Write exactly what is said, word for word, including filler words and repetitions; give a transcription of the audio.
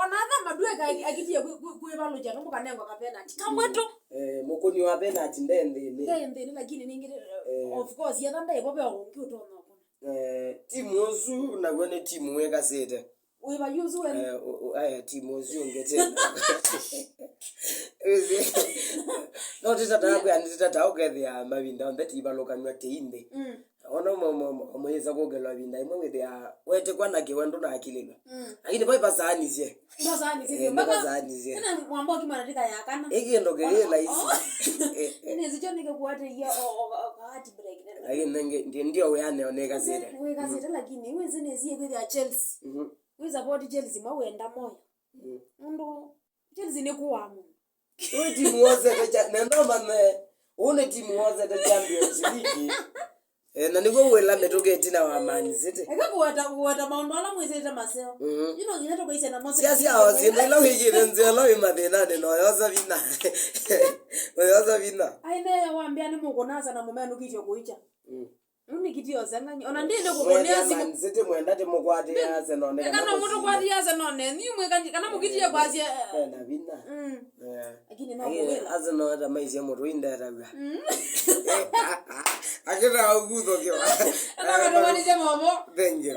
Ona atha Madueka akitie kwĩvalũkya tũmũkanengwa kapenati kamwe tu. Eh, mũkũni wa penati nde nthĩnĩ. Nde nthĩnĩ, lakini ningĩ, eh, of course, etha nde ĩvo ve ũngĩ ũtonya ũkũna. Eh, timu ũsu naw'o nĩ timu wĩkasĩte. Wĩva yu ũsu wene? Eh, aya, timu ũsu ũngĩ tena. No tĩtataa kwĩa, nĩtĩtataa ũkethĩa mavinda onthe tivalũkanw'a kĩimbe. Mm. Ona mũyĩsa kũgelwa ĩvinda ĩmwe wĩthĩa wetekwa na kĩwendo na akilĩlwa. Mm. Lakini vai vasaanisye. Ndasaanisye. Eh, mpaka ndasaanisye. Tena mwamba ũkimana tika ya kana. Ĩkĩndo kĩlĩ laisi. Nĩsĩkyo nĩkĩkuatĩia o, o, o, heartbreak nene. Lakini ndio wĩane onekasĩte. Wĩkasĩte, lakini wĩsĩ nĩsie kwĩthĩa Chelsea. Mhm. Wĩ support Chelsea mwa wenda moyo. Mm. Nũndũ Chelsea nĩ kũaa mũno. Ũyũ timu wosete cha, nenda mane. Ũyũ nĩ timu wosete Champions League. Eh, na nĩguo wĩla mĩtũkĩ ĩtina wa Man City. Eka kũweta, kũweta maũndũ ala mwĩsĩte maseo. Mhm. Yu no nginya tũkũisye namo. Sia sia o syĩndũ ila wĩkĩte nzĩa ĩla wĩ mathĩnanĩ no yosa vina. No yosa vina. Ai, neye wambĩa nĩ mũkũnasa na mũmenũkĩtye kũicha. Mm. Nĩkĩtie oseng'ani. Ona ndĩle kũkũnĩa simũ. Man City mwenda tĩmũkwatĩe Arsenal nĩ kana mũtũkwatie Arsenal nenyu mwĩkany'e kana mũkitie kwasya. Ena vinya. Mm. Yeah. Lakini no kũwĩla. Arsenal hata maisye mũtũ indetagwa. Mm. Akĩta ũkutho kĩwa. Ana matũmanisye momo. Thank you.